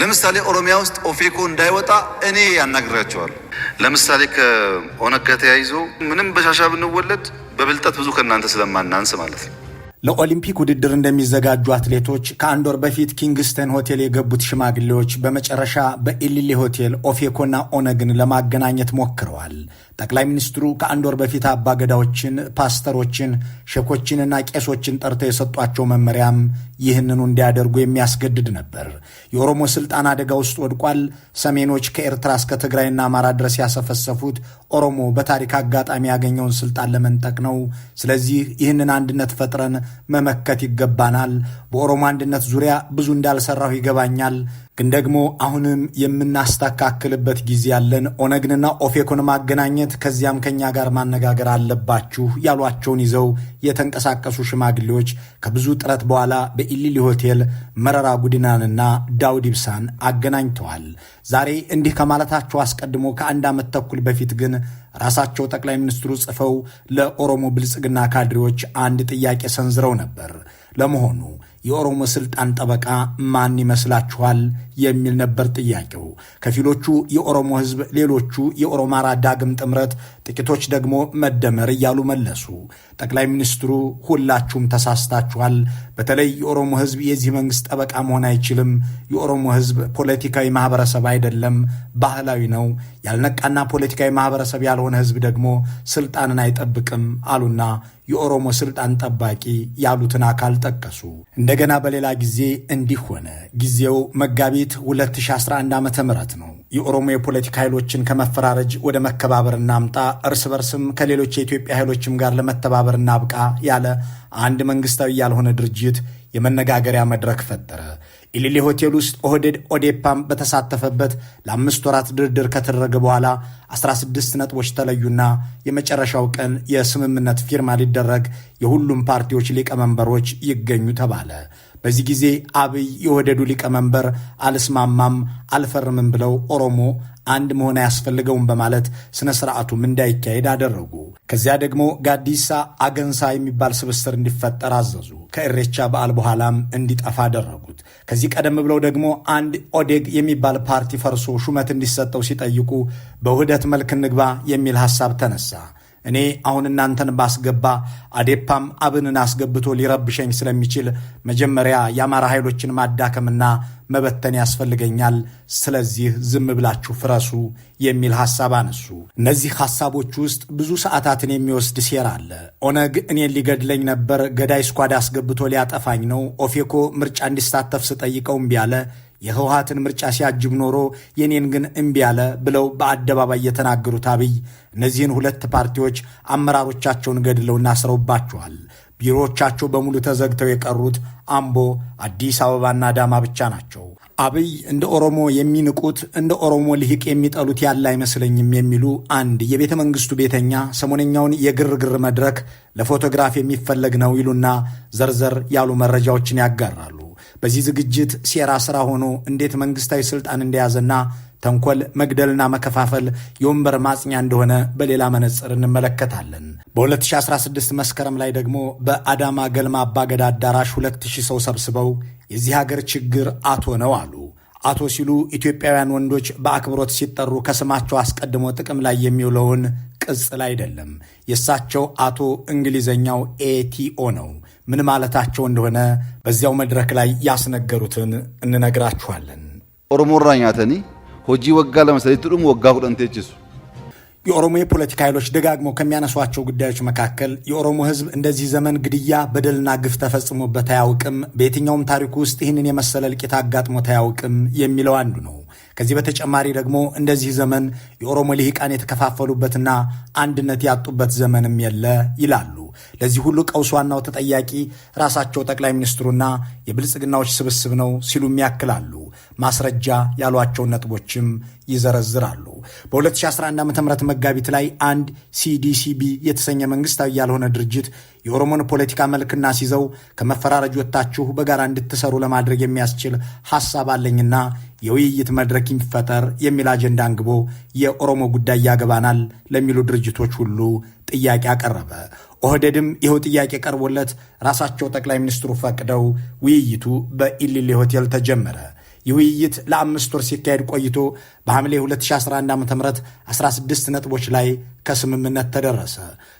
ለምሳሌ ኦሮሚያ ውስጥ ኦፌኮ እንዳይወጣ እኔ ያናግራቸዋል። ለምሳሌ ከኦነግ ጋር ተያይዞ ምንም በሻሻ ብንወለድ በብልጠት ብዙ ከእናንተ ስለማናንስ ማለት ነው። ለኦሊምፒክ ውድድር እንደሚዘጋጁ አትሌቶች ከአንድ ወር በፊት ኪንግስተን ሆቴል የገቡት ሽማግሌዎች በመጨረሻ በኢሊሊ ሆቴል ኦፌኮና ኦነግን ለማገናኘት ሞክረዋል። ጠቅላይ ሚኒስትሩ ከአንድ ወር በፊት አባገዳዎችን፣ ፓስተሮችን፣ ሼኮችንና ቄሶችን ጠርተው የሰጧቸው መመሪያም ይህንኑ እንዲያደርጉ የሚያስገድድ ነበር። የኦሮሞ ስልጣን አደጋ ውስጥ ወድቋል። ሰሜኖች ከኤርትራ እስከ ትግራይና አማራ ድረስ ያሰፈሰፉት ኦሮሞ በታሪክ አጋጣሚ ያገኘውን ስልጣን ለመንጠቅ ነው። ስለዚህ ይህንን አንድነት ፈጥረን መመከት ይገባናል። በኦሮሞ አንድነት ዙሪያ ብዙ እንዳልሰራሁ ይገባኛል። ግን ደግሞ አሁንም የምናስተካክልበት ጊዜ ያለን፣ ኦነግንና ኦፌኮን ማገናኘት ከዚያም ከኛ ጋር ማነጋገር አለባችሁ ያሏቸውን ይዘው የተንቀሳቀሱ ሽማግሌዎች ከብዙ ጥረት በኋላ በኢሊሊ ሆቴል መረራ ጉዲናንና ዳውድ ኢብሳን አገናኝተዋል። ዛሬ እንዲህ ከማለታቸው አስቀድሞ ከአንድ ዓመት ተኩል በፊት ግን ራሳቸው ጠቅላይ ሚኒስትሩ ጽፈው ለኦሮሞ ብልጽግና ካድሬዎች አንድ ጥያቄ ሰንዝረው ነበር። ለመሆኑ የኦሮሞ ስልጣን ጠበቃ ማን ይመስላችኋል? የሚል ነበር ጥያቄው። ከፊሎቹ የኦሮሞ ሕዝብ፣ ሌሎቹ የኦሮማራ ዳግም ጥምረት፣ ጥቂቶች ደግሞ መደመር እያሉ መለሱ። ጠቅላይ ሚኒስትሩ ሁላችሁም ተሳስታችኋል። በተለይ የኦሮሞ ሕዝብ የዚህ መንግስት ጠበቃ መሆን አይችልም። የኦሮሞ ሕዝብ ፖለቲካዊ ማህበረሰብ አይደለም፣ ባህላዊ ነው። ያልነቃና ፖለቲካዊ ማህበረሰብ ያልሆነ ሕዝብ ደግሞ ስልጣንን አይጠብቅም አሉና የኦሮሞ ስልጣን ጠባቂ ያሉትን አካል ጠቀሱ። እንደገና በሌላ ጊዜ እንዲህ ሆነ። ጊዜው መጋቢት 2011 ዓ ም ነው። የኦሮሞ የፖለቲካ ኃይሎችን ከመፈራረጅ ወደ መከባበር እናምጣ፣ እርስ በርስም ከሌሎች የኢትዮጵያ ኃይሎችም ጋር ለመተባበር እናብቃ ያለ አንድ መንግስታዊ ያልሆነ ድርጅት የመነጋገሪያ መድረክ ፈጠረ። ኢሊሊ ሆቴል ውስጥ ኦህዴድ ኦዴፓም በተሳተፈበት ለ5 ወራት ድርድር ከተደረገ በኋላ 16 ነጥቦች ተለዩና የመጨረሻው ቀን የስምምነት ፊርማ ሊደረግ የሁሉም ፓርቲዎች ሊቀመንበሮች ይገኙ ተባለ። በዚህ ጊዜ አብይ የኦህዴዱ ሊቀመንበር አልስማማም፣ አልፈርምም ብለው ኦሮሞ አንድ መሆን አያስፈልገውም በማለት ስነ ስርዓቱም እንዳይካሄድ አደረጉ። ከዚያ ደግሞ ጋዲሳ አገንሳ የሚባል ስብስብ እንዲፈጠር አዘዙ። ከእሬቻ በዓል በኋላም እንዲጠፋ አደረጉት። ከዚህ ቀደም ብለው ደግሞ አንድ ኦዴግ የሚባል ፓርቲ ፈርሶ ሹመት እንዲሰጠው ሲጠይቁ በውህደት መልክ እንግባ የሚል ሐሳብ ተነሳ። እኔ አሁን እናንተን ባስገባ አዴፓም አብንን አስገብቶ ሊረብሸኝ ስለሚችል መጀመሪያ የአማራ ኃይሎችን ማዳከምና መበተን ያስፈልገኛል። ስለዚህ ዝም ብላችሁ ፍረሱ የሚል ሐሳብ አነሱ። እነዚህ ሐሳቦች ውስጥ ብዙ ሰዓታትን የሚወስድ ሴራ አለ። ኦነግ እኔን ሊገድለኝ ነበር፣ ገዳይ squad አስገብቶ ሊያጠፋኝ ነው። ኦፌኮ ምርጫ እንዲሳተፍ ስጠይቀው እምቢ አለ። የህወሀትን ምርጫ ሲያጅብ ኖሮ የኔን ግን እምቢ አለ ብለው በአደባባይ የተናገሩት አብይ እነዚህን ሁለት ፓርቲዎች አመራሮቻቸውን ገድለውና አስረውባቸዋል። ቢሮዎቻቸው በሙሉ ተዘግተው የቀሩት አምቦ፣ አዲስ አበባና አዳማ ብቻ ናቸው። አብይ እንደ ኦሮሞ የሚንቁት፣ እንደ ኦሮሞ ልሂቅ የሚጠሉት ያለ አይመስለኝም የሚሉ አንድ የቤተ መንግስቱ ቤተኛ ሰሞነኛውን የግርግር መድረክ ለፎቶግራፍ የሚፈለግ ነው ይሉና ዘርዘር ያሉ መረጃዎችን ያጋራሉ። በዚህ ዝግጅት ሴራ ስራ ሆኖ እንዴት መንግስታዊ ስልጣን እንደያዘና ተንኮል፣ መግደልና መከፋፈል የወንበር ማጽኛ እንደሆነ በሌላ መነጽር እንመለከታለን። በ2016 መስከረም ላይ ደግሞ በአዳማ ገልማ አባገዳ አዳራሽ 2000 ሰው ሰብስበው የዚህ ሀገር ችግር አቶ ነው አሉ። አቶ ሲሉ ኢትዮጵያውያን ወንዶች በአክብሮት ሲጠሩ ከስማቸው አስቀድሞ ጥቅም ላይ የሚውለውን ቅጽል አይደለም። የእሳቸው አቶ እንግሊዘኛው ATO ነው። ምን ማለታቸው እንደሆነ በዚያው መድረክ ላይ ያስነገሩትን እንነግራችኋለን። Oromoo irraa nyaatanii hojii waggaa 2 sadiitti dhumu waggaa 10 teechisu. የኦሮሞ የፖለቲካ ኃይሎች ደጋግመው ከሚያነሷቸው ጉዳዮች መካከል የኦሮሞ ሕዝብ እንደዚህ ዘመን ግድያ፣ በደልና ግፍ ተፈጽሞበት አያውቅም፣ በየትኛውም ታሪኩ ውስጥ ይህንን የመሰለ እልቂት አጋጥሞት አያውቅም የሚለው አንዱ ነው። ከዚህ በተጨማሪ ደግሞ እንደዚህ ዘመን የኦሮሞ ልሂቃን የተከፋፈሉበትና አንድነት ያጡበት ዘመንም የለ ይላሉ። ለዚህ ሁሉ ቀውስ ዋናው ተጠያቂ ራሳቸው ጠቅላይ ሚኒስትሩና የብልጽግናዎች ስብስብ ነው ሲሉም ያክላሉ። ማስረጃ ያሏቸውን ነጥቦችም ይዘረዝራሉ። በ2011 ዓ ም መጋቢት ላይ አንድ ሲዲሲቢ የተሰኘ መንግስታዊ ያልሆነ ድርጅት የኦሮሞን ፖለቲካ መልክ እናስይዘው፣ ከመፈራረጅ ወጥታችሁ በጋራ እንድትሰሩ ለማድረግ የሚያስችል ሐሳብ አለኝና የውይይት መድረክ ይፈጠር የሚል አጀንዳ አንግቦ የኦሮሞ ጉዳይ ያገባናል ለሚሉ ድርጅቶች ሁሉ ጥያቄ አቀረበ። ኦህዴድም ይኸው ጥያቄ ቀርቦለት ራሳቸው ጠቅላይ ሚኒስትሩ ፈቅደው ውይይቱ በኢሊሊ ሆቴል ተጀመረ። ይህ ውይይት ለ5 ወር ሲካሄድ ቆይቶ በሐምሌ 2011 ዓ ም 16 ነጥቦች ላይ ከስምምነት ተደረሰ።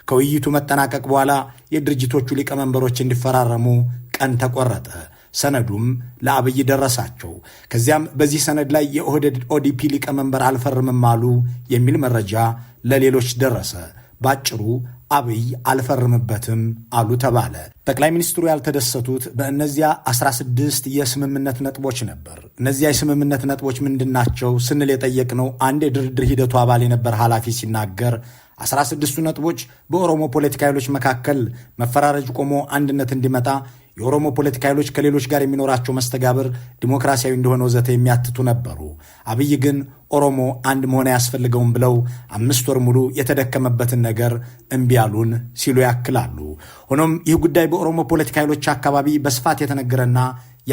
ከውይይቱ መጠናቀቅ በኋላ የድርጅቶቹ ሊቀመንበሮች እንዲፈራረሙ ቀን ተቆረጠ። ሰነዱም ለአብይ ደረሳቸው። ከዚያም በዚህ ሰነድ ላይ የኦህዴድ ኦዲፒ ሊቀመንበር አልፈርምም አሉ የሚል መረጃ ለሌሎች ደረሰ። ባጭሩ አብይ አልፈርምበትም አሉ ተባለ። ጠቅላይ ሚኒስትሩ ያልተደሰቱት በእነዚያ 16 የስምምነት ነጥቦች ነበር። እነዚያ የስምምነት ነጥቦች ምንድናቸው ስንል የጠየቅነው አንድ የድርድር ሂደቱ አባል የነበር ኃላፊ ሲናገር 16ቱ ነጥቦች በኦሮሞ ፖለቲካ ኃይሎች መካከል መፈራረጅ ቆሞ አንድነት እንዲመጣ፣ የኦሮሞ ፖለቲካ ኃይሎች ከሌሎች ጋር የሚኖራቸው መስተጋብር ዲሞክራሲያዊ እንደሆነ ወዘተ የሚያትቱ ነበሩ። አብይ ግን ኦሮሞ አንድ መሆን አያስፈልገውም ብለው 5 ወር ሙሉ የተደከመበትን ነገር እምቢ አሉን ሲሉ ያክላሉ። ሆኖም ይህ ጉዳይ በኦሮሞ ፖለቲካ ኃይሎች አካባቢ በስፋት የተነገረና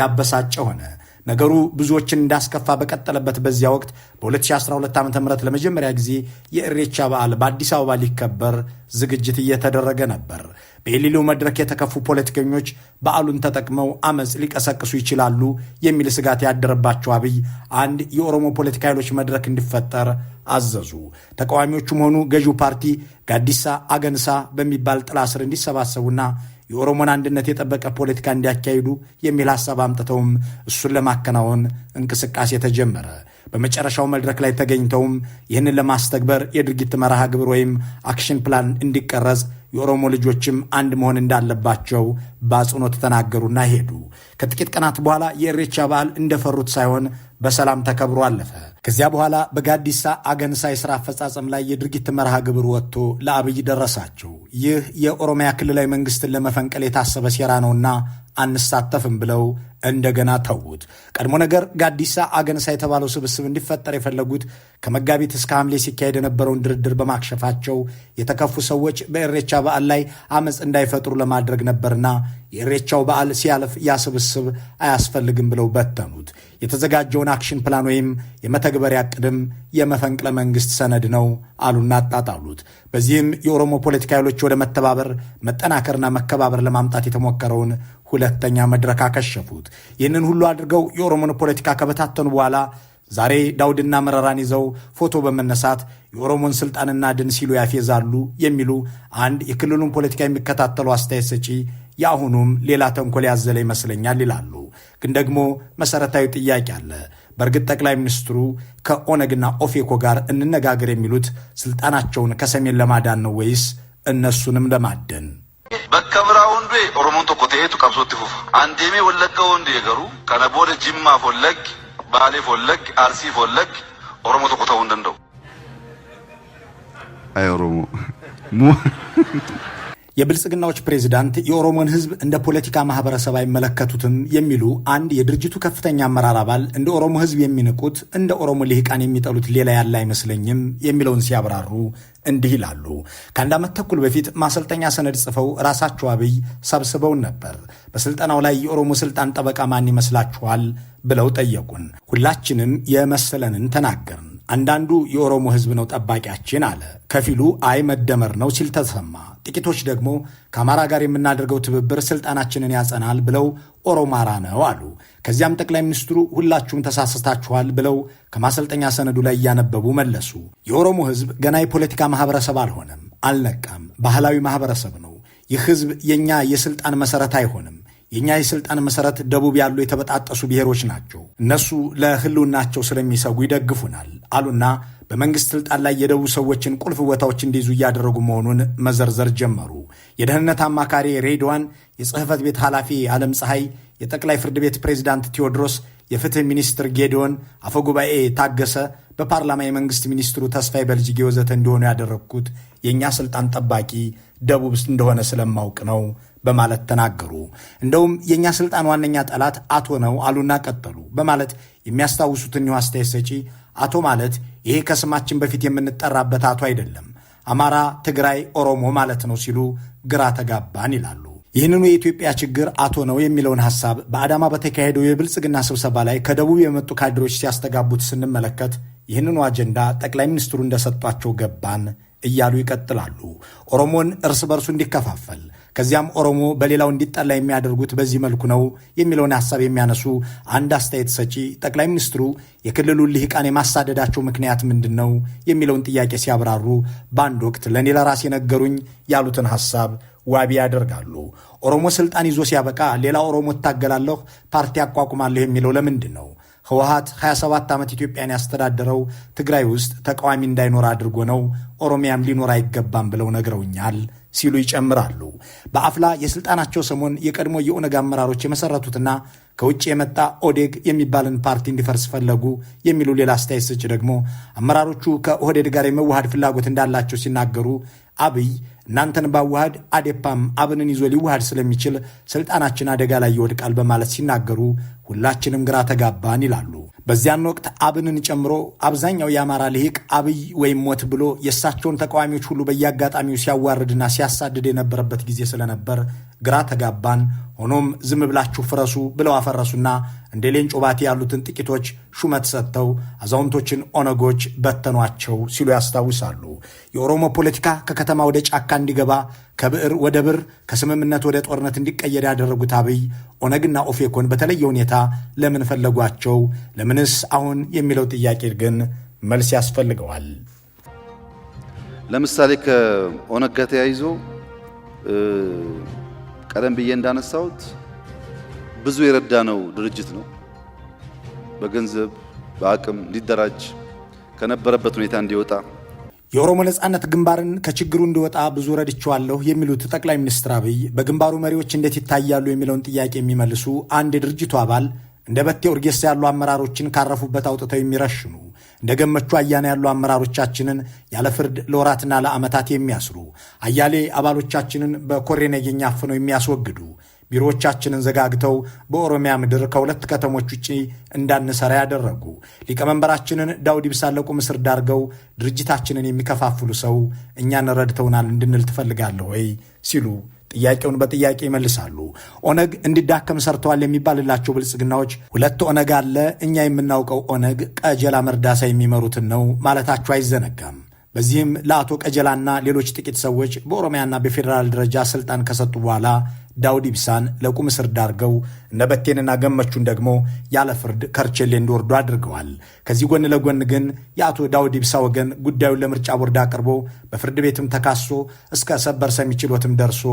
ያበሳጨ ሆነ። ነገሩ ብዙዎችን እንዳስከፋ በቀጠለበት በዚያ ወቅት በ2012 ዓ ም ለመጀመሪያ ጊዜ የእሬቻ በዓል በአዲስ አበባ ሊከበር ዝግጅት እየተደረገ ነበር። በኤሊሊው መድረክ የተከፉ ፖለቲከኞች በዓሉን ተጠቅመው አመፅ ሊቀሰቅሱ ይችላሉ የሚል ስጋት ያደረባቸው አብይ አንድ የኦሮሞ ፖለቲካ ኃይሎች መድረክ እንዲፈጠር አዘዙ። ተቃዋሚዎቹም ሆኑ ገዢው ፓርቲ ጋዲሳ አገንሳ በሚባል ጥላ ስር እንዲሰባሰቡና የኦሮሞን አንድነት የጠበቀ ፖለቲካ እንዲያካሂዱ የሚል ሐሳብ አምጥተውም እሱን ለማከናወን እንቅስቃሴ ተጀመረ። በመጨረሻው መድረክ ላይ ተገኝተውም ይህንን ለማስተግበር የድርጊት መርሃ ግብር ወይም action plan እንዲቀረጽ፣ የኦሮሞ ልጆችም አንድ መሆን እንዳለባቸው በአጽንኦት ተናገሩና ሄዱ። ከጥቂት ቀናት በኋላ የእሬቻ በዓል እንደፈሩት ሳይሆን በሰላም ተከብሮ አለፈ። ከዚያ በኋላ በጋዲሳ አገንሳ የሥራ አፈጻጸም ላይ የድርጊት መርሃ ግብር ወጥቶ ለአብይ ደረሳቸው። ይህ የኦሮሚያ ክልላዊ መንግስትን ለመፈንቀል የታሰበ ሴራ ነውና አንሳተፍም ብለው እንደገና ተዉት። ቀድሞ ነገር ጋዲሳ አገንሳ የተባለው ስብስብ እንዲፈጠር የፈለጉት ከመጋቢት እስከ ሐምሌ ሲካሄድ የነበረውን ድርድር በማክሸፋቸው የተከፉ ሰዎች በእሬቻ በዓል ላይ አመፅ እንዳይፈጥሩ ለማድረግ ነበርና የእሬቻው በዓል ሲያልፍ ያ ስብስብ አያስፈልግም ብለው በተኑት። የተዘጋጀውን action plan ወይም የመተግበሪያ ዕቅድም የመፈንቅለ መንግስት ሰነድ ነው አሉና አጣጣሉት። በዚህም የኦሮሞ ፖለቲካ ኃይሎች ወደ መተባበር፣ መጠናከርና መከባበር ለማምጣት የተሞከረውን ሁለተኛ መድረክ አከሸፉት። ይህንን ሁሉ አድርገው የኦሮሞን ፖለቲካ ከበታተኑ በኋላ ዛሬ ዳውድና መረራን ይዘው ፎቶ በመነሳት የኦሮሞን ስልጣን እናድን ሲሉ ያፌዛሉ የሚሉ አንድ የክልሉን ፖለቲካ የሚከታተሉ አስተያየት ሰጪ የአሁኑም ሌላ ተንኮል ያዘለ ይመስለኛል ይላሉ። ግን ደግሞ መሰረታዊ ጥያቄ አለ። በእርግጥ ጠቅላይ ሚኒስትሩ ከኦነግና ኦፌኮ ጋር እንነጋገር የሚሉት ስልጣናቸውን ከሰሜን ለማዳን ነው ወይስ እነሱንም ለማደን? Bakka biraa hundee Oromoon tokko ta'eetu qabsootti fufa. An deemee Wallagga hundee garuu kana booda Jimmaaf Wallaggi, Baaleef Wallaggi, Arsiif Wallaggi Oromoo tokko ta'uu hin danda'u. አይ ኦሮሞ። የብልጽግናዎች ፕሬዚዳንት የኦሮሞን ሕዝብ እንደ ፖለቲካ ማህበረሰብ አይመለከቱትም የሚሉ አንድ የድርጅቱ ከፍተኛ አመራር አባል እንደ ኦሮሞ ሕዝብ የሚንቁት፣ እንደ ኦሮሞ ልሂቃን የሚጠሉት ሌላ ያለ አይመስለኝም የሚለውን ሲያብራሩ እንዲህ ይላሉ። ከአንድ ዓመት ተኩል በፊት ማሰልጠኛ ሰነድ ጽፈው ራሳቸው አብይ ሰብስበውን ነበር። በስልጠናው ላይ የኦሮሞ ስልጣን ጠበቃ ማን ይመስላችኋል ብለው ጠየቁን። ሁላችንም የመሰለንን ተናገርን። አንዳንዱ የኦሮሞ ህዝብ ነው ጠባቂያችን አለ። ከፊሉ አይ መደመር ነው ሲል ተሰማ። ጥቂቶች ደግሞ ከአማራ ጋር የምናደርገው ትብብር ስልጣናችንን ያጸናል ብለው ኦሮማራ ነው አሉ። ከዚያም ጠቅላይ ሚኒስትሩ ሁላችሁም ተሳስታችኋል ብለው ከማሰልጠኛ ሰነዱ ላይ እያነበቡ መለሱ። የኦሮሞ ህዝብ ገና የፖለቲካ ማህበረሰብ አልሆነም፣ አልነቃም። ባህላዊ ማህበረሰብ ነው። ይህ ህዝብ የእኛ የስልጣን መሰረት አይሆንም። የእኛ የስልጣን መሰረት ደቡብ ያሉ የተበጣጠሱ ብሔሮች ናቸው። እነሱ ለህልውናቸው ስለሚሰጉ ይደግፉናል አሉና በመንግስት ስልጣን ላይ የደቡብ ሰዎችን ቁልፍ ቦታዎች እንዲይዙ እያደረጉ መሆኑን መዘርዘር ጀመሩ። የደህንነት አማካሪ ሬድዋን፣ የጽህፈት ቤት ኃላፊ ዓለም ፀሐይ፣ የጠቅላይ ፍርድ ቤት ፕሬዚዳንት ቴዎድሮስ፣ የፍትህ ሚኒስትር ጌዲዮን፣ አፈጉባኤ ታገሰ፣ በፓርላማ የመንግስት ሚኒስትሩ ተስፋዬ በልጅጌ ወዘተ እንዲሆኑ ያደረግኩት የእኛ ስልጣን ጠባቂ ደቡብ እንደሆነ ስለማውቅ ነው በማለት ተናገሩ። እንደውም የእኛ ስልጣን ዋነኛ ጠላት አቶ ነው አሉና ቀጠሉ በማለት የሚያስታውሱት እኒሁ አስተያየት ሰጪ አቶ ማለት ይሄ ከስማችን በፊት የምንጠራበት አቶ አይደለም፣ አማራ፣ ትግራይ፣ ኦሮሞ ማለት ነው ሲሉ ግራ ተጋባን ይላሉ። ይህንኑ የኢትዮጵያ ችግር አቶ ነው የሚለውን ሐሳብ በአዳማ በተካሄደው የብልጽግና ስብሰባ ላይ ከደቡብ የመጡ ካድሬዎች ሲያስተጋቡት ስንመለከት ይህንኑ አጀንዳ ጠቅላይ ሚኒስትሩ እንደሰጧቸው ገባን እያሉ ይቀጥላሉ። ኦሮሞን እርስ በርሱ እንዲከፋፈል ከዚያም ኦሮሞ በሌላው እንዲጠላ የሚያደርጉት በዚህ መልኩ ነው የሚለውን ሐሳብ የሚያነሱ አንድ አስተያየት ሰጪ ጠቅላይ ሚኒስትሩ የክልሉን ልሂቃን የማሳደዳቸው ምክንያት ምንድን ነው የሚለውን ጥያቄ ሲያብራሩ በአንድ ወቅት ለእኔ ለራሴ ነገሩኝ ያሉትን ሐሳብ ዋቢ ያደርጋሉ። ኦሮሞ ስልጣን ይዞ ሲያበቃ ሌላ ኦሮሞ እታገላለሁ፣ ፓርቲ አቋቁማለሁ የሚለው ለምንድን ነው? ህወሓት 27 ዓመት ኢትዮጵያን ያስተዳደረው ትግራይ ውስጥ ተቃዋሚ እንዳይኖር አድርጎ ነው፣ ኦሮሚያም ሊኖር አይገባም ብለው ነግረውኛል ሲሉ ይጨምራሉ። በአፍላ የስልጣናቸው ሰሞን የቀድሞ የኦነግ አመራሮች የመሰረቱትና ከውጭ የመጣ ኦዴግ የሚባልን ፓርቲ እንዲፈርስ ፈለጉ የሚሉ ሌላ አስተያየት ሰጪ ደግሞ አመራሮቹ ከኦህዴድ ጋር የመዋሃድ ፍላጎት እንዳላቸው ሲናገሩ አብይ እናንተን ባዋሃድ አዴፓም አብንን ይዞ ሊዋሃድ ስለሚችል ስልጣናችን አደጋ ላይ ይወድቃል በማለት ሲናገሩ ሁላችንም ግራ ተጋባን ይላሉ። በዚያን ወቅት አብንን ጨምሮ አብዛኛው የአማራ ልሂቅ አብይ ወይም ሞት ብሎ የእሳቸውን ተቃዋሚዎች ሁሉ በየአጋጣሚው ሲያዋርድና ሲያሳድድ የነበረበት ጊዜ ስለነበር ግራ ተጋባን። ሆኖም ዝም ብላችሁ ፍረሱ ብለው አፈረሱና እንደ ሌንጮ ባቲ ያሉትን ጥቂቶች ሹመት ሰጥተው አዛውንቶችን ኦነጎች በተኗቸው ሲሉ ያስታውሳሉ። የኦሮሞ ፖለቲካ ከከተማ ወደ ጫካ እንዲገባ፣ ከብዕር ወደ ብር፣ ከስምምነት ወደ ጦርነት እንዲቀየር ያደረጉት አብይ ኦነግና ኦፌኮን በተለየ ሁኔታ ለምን ፈለጓቸው? ለምንስ አሁን የሚለው ጥያቄ ግን መልስ ያስፈልገዋል። ለምሳሌ ከኦነግ ጋር ተያይዞ ቀደም ብዬ እንዳነሳሁት ብዙ የረዳነው ድርጅት ነው። በገንዘብ በአቅም እንዲደራጅ ከነበረበት ሁኔታ እንዲወጣ የኦሮሞ ነጻነት ግንባርን ከችግሩ እንዲወጣ ብዙ ረድቼዋለሁ የሚሉት ጠቅላይ ሚኒስትር አብይ በግንባሩ መሪዎች እንዴት ይታያሉ የሚለውን ጥያቄ የሚመልሱ አንድ የድርጅቱ አባል እንደ በቴ ኡርጌሳ ያሉ አመራሮችን ካረፉበት አውጥተው የሚረሽኑ፣ እንደ ገመቹ አያና ያሉ አመራሮቻችንን ያለ ፍርድ ለወራትና ለዓመታት የሚያስሩ፣ አያሌ አባሎቻችንን በኮሬ ነገኛ አፍነው የሚያስወግዱ፣ ቢሮዎቻችንን ዘጋግተው በኦሮሚያ ምድር ከሁለት ከተሞች ውጭ እንዳንሰራ ያደረጉ፣ ሊቀመንበራችንን ዳውድ ኢብሳን ለቁም እስር ዳርገው ድርጅታችንን የሚከፋፍሉ ሰው እኛን ረድተውናል እንድንል ትፈልጋለህ ወይ ሲሉ ጥያቄውን በጥያቄ ይመልሳሉ። ኦነግ እንዲዳከም ሰርተዋል የሚባልላቸው ብልጽግናዎች ሁለት ኦነግ አለ፣ እኛ የምናውቀው ኦነግ ቀጀላ መርዳሳ የሚመሩትን ነው ማለታቸው አይዘነጋም። በዚህም ለአቶ ቀጀላና ሌሎች ጥቂት ሰዎች በኦሮሚያና በፌዴራል ደረጃ ስልጣን ከሰጡ በኋላ ዳውድ ኢብሳን ለቁም እስር ዳርገው እነ በቴንና ገመቹን ደግሞ ያለ ፍርድ ከርቼሌ እንዲወርዱ አድርገዋል። ከዚህ ጎን ለጎን ግን የአቶ ዳውድ ኢብሳ ወገን ጉዳዩን ለምርጫ ቦርድ አቅርቦ በፍርድ ቤትም ተካሶ እስከ ሰበር ሰሚ ችሎትም ደርሶ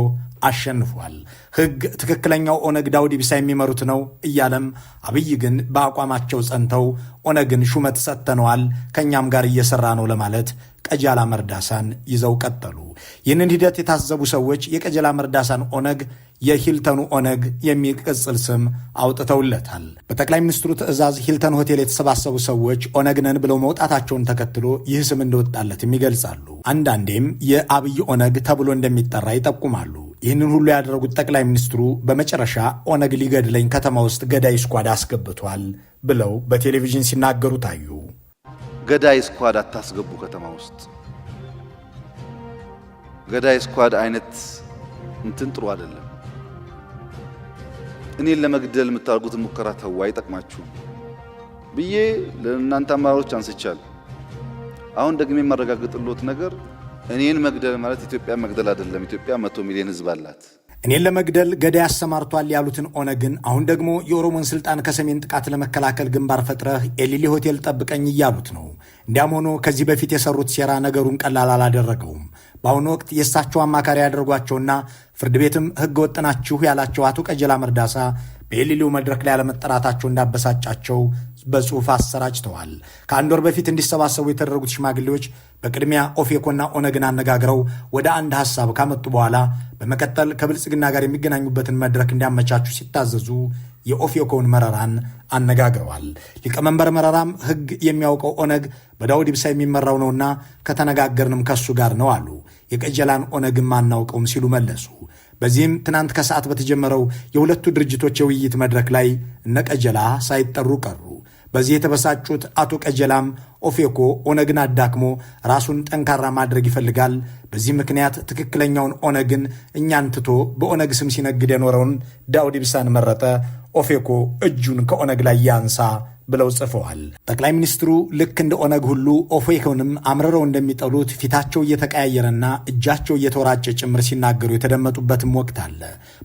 አሸንፏል። ሕግ ትክክለኛው ኦነግ ዳውድ ኢብሳ የሚመሩት ነው እያለም አብይ ግን በአቋማቸው ጸንተው ኦነግን ሹመት ሰጥተነዋል፣ ከእኛም ጋር እየሰራ ነው ለማለት ቀጀላ መርዳሳን ይዘው ቀጠሉ። ይህንን ሂደት የታዘቡ ሰዎች የቀጀላ መርዳሳን ኦነግ የሂልተኑ ኦነግ የሚል ቅጽል ስም አውጥተውለታል። በጠቅላይ ሚኒስትሩ ትዕዛዝ ሂልተን ሆቴል የተሰባሰቡ ሰዎች ኦነግ ነን ብለው መውጣታቸውን ተከትሎ ይህ ስም እንደወጣለትም ይገልጻሉ። አንዳንዴም የአብይ ኦነግ ተብሎ እንደሚጠራ ይጠቁማሉ። ይህንን ሁሉ ያደረጉት ጠቅላይ ሚኒስትሩ በመጨረሻ ኦነግ ሊገድለኝ ከተማ ውስጥ ገዳይ squad አስገብቷል ብለው በቴሌቪዥን ሲናገሩ ታዩ። ገዳይ squad አታስገቡ ከተማ ውስጥ። ገዳይ squad አይነት እንትን ጥሩ አይደለም። እኔን ለመግደል የምታደርጉትን ሙከራ ተው፣ አይጠቅማችሁም ብዬ ለእናንተ አመራሮች አንስቻለሁ። አሁን ደግሜ የማረጋግጥልዎት ነገር እኔን መግደል ማለት ኢትዮጵያ መግደል አይደለም። ኢትዮጵያ 100 ሚሊዮን ሕዝብ አላት። እኔን ለመግደል ገዳይ አሰማርቷል ያሉትን ኦነግን አሁን ደግሞ የኦሮሞን ስልጣን ከሰሜን ጥቃት ለመከላከል ግንባር ፈጥረህ ኤሊሊ ሆቴል ጠብቀኝ እያሉት ነው። እንዲያም ሆኖ ከዚህ በፊት የሰሩት ሴራ ነገሩን ቀላል አላደረገውም። በአሁኑ ወቅት የእሳቸው አማካሪ ያደርጓቸውና ፍርድ ቤትም ሕገ ወጥ ናችሁ ያላቸው አቶ ቀጀላ መርዳሳ በኤሊሊው መድረክ ላይ አለመጠራታቸው እንዳበሳጫቸው በጽሑፍ አሰራጭተዋል። ከአንድ ወር በፊት እንዲሰባሰቡ የተደረጉት ሽማግሌዎች በቅድሚያ ኦፌኮና ኦነግን አነጋግረው ወደ አንድ ሐሳብ ካመጡ በኋላ በመቀጠል ከብልጽግና ጋር የሚገናኙበትን መድረክ እንዲያመቻቹ ሲታዘዙ የኦፌኮውን መረራን አነጋግረዋል። ሊቀመንበር መረራም ሕግ የሚያውቀው ኦነግ በዳውድ ኢብሳ የሚመራው ነውና ከተነጋገርንም ከሱ ጋር ነው አሉ። የቀጀላን ኦነግም አናውቀውም ሲሉ መለሱ። በዚህም ትናንት ከሰዓት በተጀመረው የሁለቱ ድርጅቶች የውይይት መድረክ ላይ እነ ቀጀላ ሳይጠሩ ቀሩ። በዚህ የተበሳጩት አቶ ቀጀላም ኦፌኮ ኦነግን አዳክሞ ራሱን ጠንካራ ማድረግ ይፈልጋል። በዚህ ምክንያት ትክክለኛውን ኦነግን እኛን ትቶ በኦነግ ስም ሲነግድ የኖረውን ዳውድ ኢብሳን መረጠ። ኦፌኮ እጁን ከኦነግ ላይ ያንሳ ብለው ጽፈዋል። ጠቅላይ ሚኒስትሩ ልክ እንደ ኦነግ ሁሉ ኦፌኮንም አምርረው እንደሚጠሉት ፊታቸው እየተቀያየረና እጃቸው እየተወራጨ ጭምር ሲናገሩ የተደመጡበትም ወቅት አለ።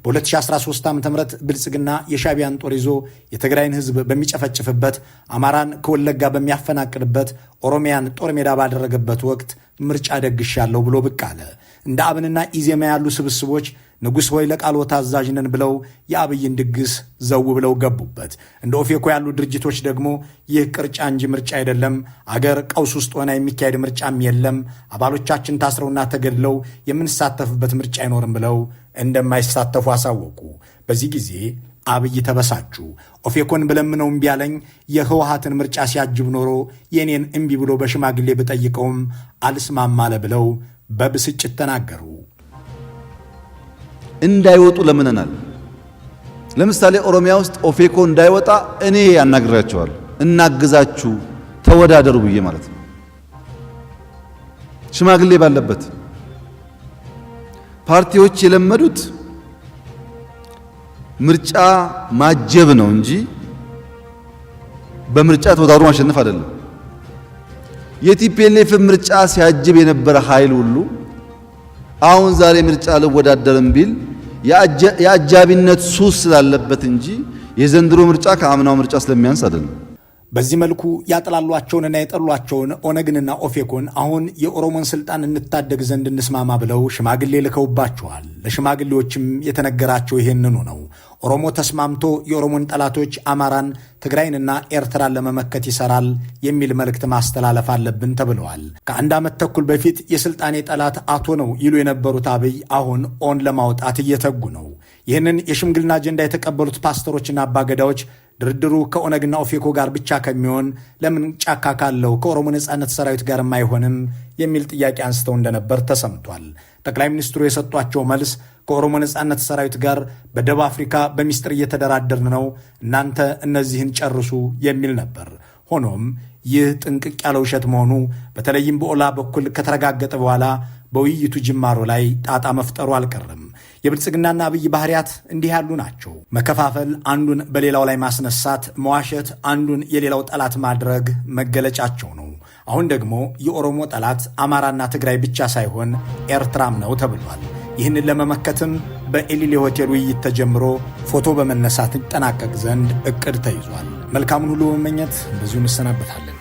በ2013 ዓ.ም ብልጽግና የሻዕቢያን ጦር ይዞ የትግራይን ሕዝብ በሚጨፈጭፍበት፣ አማራን ከወለጋ በሚያፈናቅልበት፣ ኦሮሚያን ጦር ሜዳ ባደረገበት ወቅት ምርጫ ደግሻለሁ ብሎ ብቅ አለ። እንደ አብንና ኢዜማ ያሉ ስብስቦች ንጉሥ ሆይ ለቃልዎ ታዛዥ ነን ብለው የአብይን ድግስ ዘው ብለው ገቡበት። እንደ ኦፌኮ ያሉ ድርጅቶች ደግሞ ይህ ቅርጫ እንጂ ምርጫ አይደለም፣ አገር ቀውስ ውስጥ ሆና የሚካሄድ ምርጫም የለም፣ አባሎቻችን ታስረውና ተገድለው የምንሳተፍበት ምርጫ አይኖርም ብለው እንደማይሳተፉ አሳወቁ። በዚህ ጊዜ አብይ ተበሳጩ። ኦፌኮን ብለምነው እምቢ አለኝ፣ የህወሓትን ምርጫ ሲያጅብ ኖሮ የኔን እምቢ ብሎ በሽማግሌ ብጠይቀውም አልስማማ አለ ብለው በብስጭት ተናገሩ። እንዳይወጡ ለምነናል። ለምሳሌ ኦሮሚያ ውስጥ ኦፌኮ እንዳይወጣ እኔ አናግሬያቸዋለሁ። እናግዛችሁ፣ ተወዳደሩ ብዬ ማለት ነው። ሽማግሌ ባለበት ፓርቲዎች የለመዱት ምርጫ ማጀብ ነው እንጂ በምርጫ ተወዳድሮ ማሸነፍ አይደለም። የ TPLF ምርጫ ሲያጅብ የነበረ ኃይል ሁሉ አሁን ዛሬ ምርጫ አልወዳደርም ቢል የአጃቢነት ሱስ ስላለበት እንጂ የዘንድሮ ምርጫ ከአምናው ምርጫ ስለሚያንስ አይደለም። በዚህ መልኩ ያጥላሏቸውንና የጠሏቸውን ኦነግንና ኦፌኮን አሁን የኦሮሞን ስልጣን እንታደግ ዘንድ እንስማማ ብለው ሽማግሌ ልከውባቸዋል። ለሽማግሌዎችም የተነገራቸው ይህንኑ ነው። ኦሮሞ ተስማምቶ የኦሮሞን ጠላቶች አማራን፣ ትግራይንና ኤርትራን ለመመከት ይሰራል የሚል መልእክት ማስተላለፍ አለብን ተብለዋል። ከአንድ ዓመት ተኩል በፊት የስልጣኔ ጠላት አቶ ነው ይሉ የነበሩት አብይ አሁን ኦን ለማውጣት እየተጉ ነው። ይህንን የሽምግልና አጀንዳ የተቀበሉት ፓስተሮችና አባገዳዎች ድርድሩ ከኦነግና ኦፌኮ ጋር ብቻ ከሚሆን ለምን ጫካ ካለው ከኦሮሞ ነጻነት ሰራዊት ጋርም አይሆንም የሚል ጥያቄ አንስተው እንደነበር ተሰምቷል። ጠቅላይ ሚኒስትሩ የሰጧቸው መልስ ከኦሮሞ ነጻነት ሰራዊት ጋር በደቡብ አፍሪካ በሚስጥር እየተደራደርን ነው፣ እናንተ እነዚህን ጨርሱ የሚል ነበር። ሆኖም ይህ ጥንቅቅ ያለ ውሸት መሆኑ በተለይም በኦላ በኩል ከተረጋገጠ በኋላ በውይይቱ ጅማሮ ላይ ጣጣ መፍጠሩ አልቀረም። የብልጽግናና አብይ ባህሪያት እንዲህ ያሉ ናቸው። መከፋፈል፣ አንዱን በሌላው ላይ ማስነሳት፣ መዋሸት፣ አንዱን የሌላው ጠላት ማድረግ መገለጫቸው ነው። አሁን ደግሞ የኦሮሞ ጠላት አማራና ትግራይ ብቻ ሳይሆን ኤርትራም ነው ተብሏል። ይህንን ለመመከትም በኤሊሌ ሆቴል ውይይት ተጀምሮ ፎቶ በመነሳት ይጠናቀቅ ዘንድ እቅድ ተይዟል። መልካሙን ሁሉ በመመኘት በዚሁ እንሰናበታለን።